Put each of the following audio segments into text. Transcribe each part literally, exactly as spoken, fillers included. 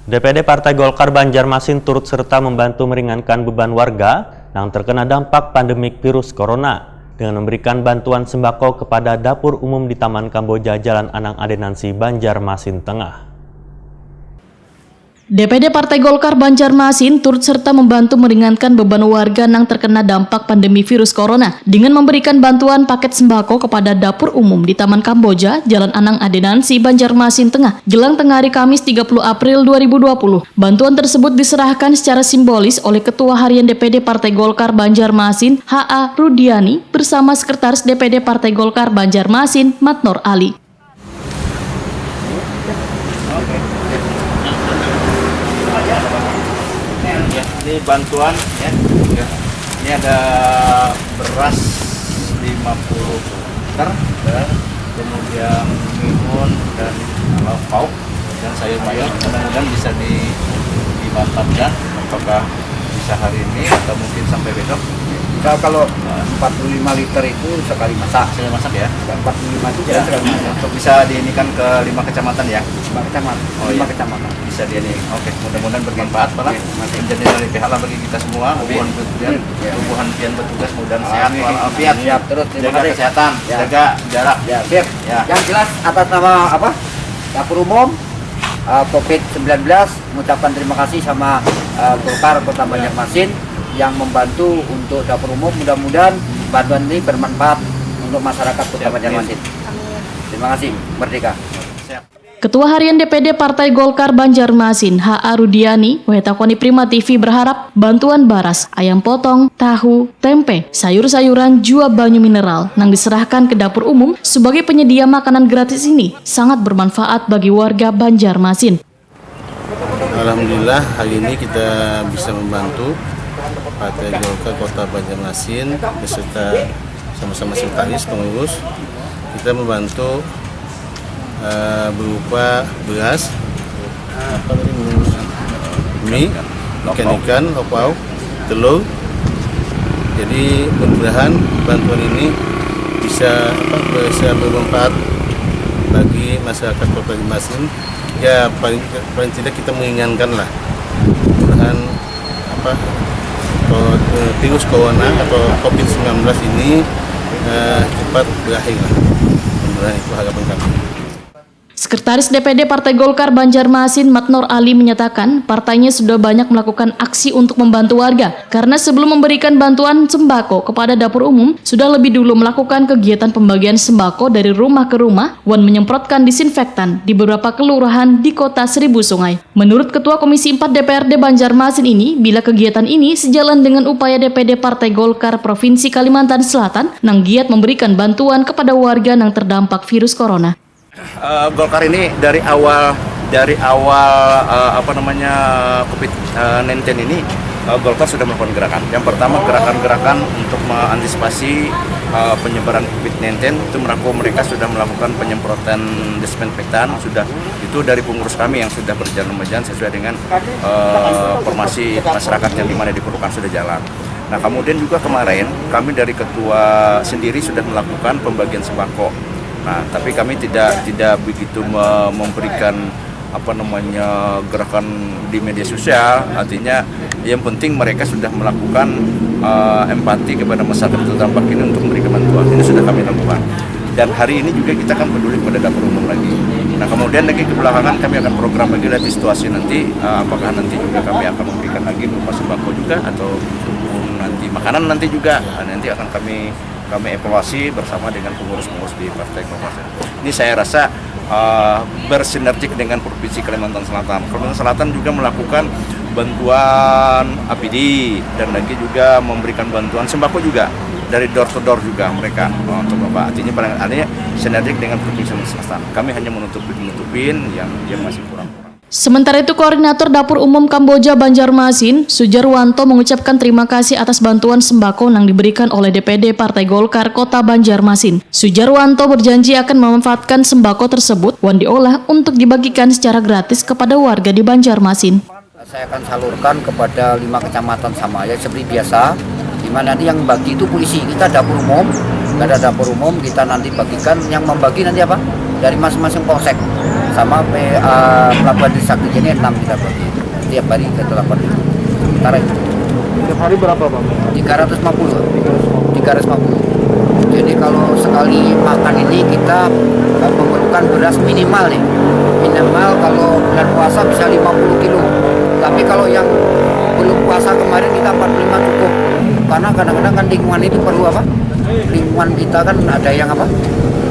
D P D Partai Golkar Banjarmasin turut serta membantu meringankan beban warga yang terkena dampak pandemik virus corona dengan memberikan bantuan sembako kepada dapur umum di Taman Kamboja, Jalan Anang Adenansi, Banjarmasin Tengah. D P D Partai Golkar Banjarmasin turut serta membantu meringankan beban warga yang terkena dampak pandemi virus corona dengan memberikan bantuan paket sembako kepada dapur umum di Taman Kamboja, Jalan Anang Adenansi, Banjarmasin Tengah, jelang tengah hari Kamis tiga puluh April dua ribu dua puluh. Bantuan tersebut diserahkan secara simbolis oleh Ketua Harian D P D Partai Golkar Banjarmasin, H A Rudiani, bersama Sekretaris D P D Partai Golkar Banjarmasin, Matnor Ali. Ini bantuan ya. Ini ada beras lima puluh liter, ya. Kemudian mihun dan lauk pauk dan sayur mayur, mudah-mudahan bisa di, dimanfaatkan, apakah bisa hari ini atau mungkin sampai besok. Misal kalau empat puluh lima liter itu sekali masak. Sekali masak ya. Empat puluh lima itu ya sekali masak. Untuk bisa diinikan ke lima kecamatan ya. Lima kecamatan. Oh, lima iya. Kecamatan. Bisa dia nih. Oke, mudah-mudahan bermanfaat, Pak. Oke, menjadi dari P H lah bagi kita semua. Amin. Mohon berkemudian tubuhan pian bertugas mudah sehat walafiat. Siap terus, terima kasih. Jaga kesehatan, ya. Jaga jarak. Ya, siap. Ya. Yang jelas atas nama apa? Dapur umum uh, COVID sembilan belas mengucapkan terima kasih sama uh, Golkar Kota Banjarmasin yang membantu untuk dapur umum. Mudah-mudahan bantuan ini bermanfaat untuk masyarakat Kota Banjarmasin. Terima kasih. Merdeka. Ketua Harian D P D Partai Golkar Banjarmasin, H A Rudiani, wahitakoni Prima T V berharap bantuan baras, ayam potong, tahu, tempe, sayur-sayuran, jua banyu mineral nang diserahkan ke dapur umum sebagai penyedia makanan gratis ini sangat bermanfaat bagi warga Banjarmasin. Alhamdulillah hari ini kita bisa membantu Partai Golkar Kota Banjarmasin beserta sama-sama sekretaris pengurus kita membantu uh, berupa beras, apa tadi mie, ikan-ikan, lauk pauk, telur. Jadi mudah-mudahan bantuan ini bisa apa bisa bermanfaat bagi masyarakat Kota Banjarmasin. Ya paling paling tidak kita meringankan lah. Mudah-mudahan apa virus corona atau COVID sembilan belas ini eh, cepat berakhir lah. Mudah-mudahan itu harapan kami. Sekretaris D P D Partai Golkar Banjarmasin Matnor Ali menyatakan partainya sudah banyak melakukan aksi untuk membantu warga karena sebelum memberikan bantuan sembako kepada dapur umum sudah lebih dulu melakukan kegiatan pembagian sembako dari rumah ke rumah wan menyemprotkan disinfektan di beberapa kelurahan di kota Seribu Sungai. Menurut Ketua Komisi empat D P R D Banjarmasin ini, bila kegiatan ini sejalan dengan upaya D P D Partai Golkar Provinsi Kalimantan Selatan nang giat memberikan bantuan kepada warga nang terdampak virus corona. Uh, Golkar ini dari awal dari awal uh, apa namanya COVID-19 uh, ini uh, Golkar sudah melakukan gerakan. Yang pertama gerakan-gerakan untuk mengantisipasi uh, penyebaran COVID-19 itu mereka sudah melakukan penyemprotan disinfektan sudah itu dari pengurus kami yang sudah berjalan berjalan sesuai dengan uh, formasi masyarakat yang dimana diperlukan sudah jalan. Nah kemudian juga kemarin kami dari ketua sendiri sudah melakukan pembagian sembako. Nah tapi kami tidak tidak begitu memberikan apa namanya gerakan di media sosial, artinya yang penting mereka sudah melakukan uh, empati kepada masyarakat terdampak ini untuk memberikan bantuan. Ini sudah kami lakukan. Dan hari ini juga kita akan peduli kepada dapur umum lagi. Nah kemudian lagi ke belakangan kami akan program lagi lihat situasi nanti uh, apakah nanti juga kami akan memberikan lagi berupa sembako juga atau nanti makanan nanti juga. Nah, nanti akan kami kami evaluasi bersama dengan pengurus-pengurus di Partai Golkar. Ini saya rasa uh, bersinergik dengan Provinsi Kalimantan Selatan. Kalimantan Selatan juga melakukan bantuan A P D dan lagi juga memberikan bantuan sembako juga dari door to door juga mereka uh, untuk bapak. Artinya paling artinya sinergik dengan Provinsi Kalimantan Selatan. Kami hanya menutupi menutupin yang yang masih kurang. Sementara itu, Koordinator Dapur Umum Kamboja Banjarmasin, Sujarwanto mengucapkan terima kasih atas bantuan sembako yang diberikan oleh D P D Partai Golkar Kota Banjarmasin. Sujarwanto berjanji akan memanfaatkan sembako tersebut wan diolah untuk dibagikan secara gratis kepada warga di Banjarmasin. Saya akan salurkan kepada lima kecamatan sama ya seperti biasa. Di mana nanti yang bagi itu polisi, kita dapur umum, ada dapur umum kita nanti bagikan yang membagi nanti apa dari masing-masing polsek. Sama P- eh, pelabuhan Trisakti ini enam kita bagi. Tiap hari kita delapan ribu. Sementara itu Tiap hari berapa, Bang? tiga ratus lima puluh. tiga ratus lima puluh. Jadi kalau sekali makan ini kita eh, memerlukan beras minimal nih. Minimal kalau bulan puasa bisa lima puluh kilo. Tapi kalau yang belum puasa kemarin kita empat puluh lima cukup. Karena kadang-kadang kan lingkungan itu perlu apa? Lingkungan kita kan ada yang apa?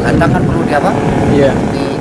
Kandang kan perlu di apa? Iya. Di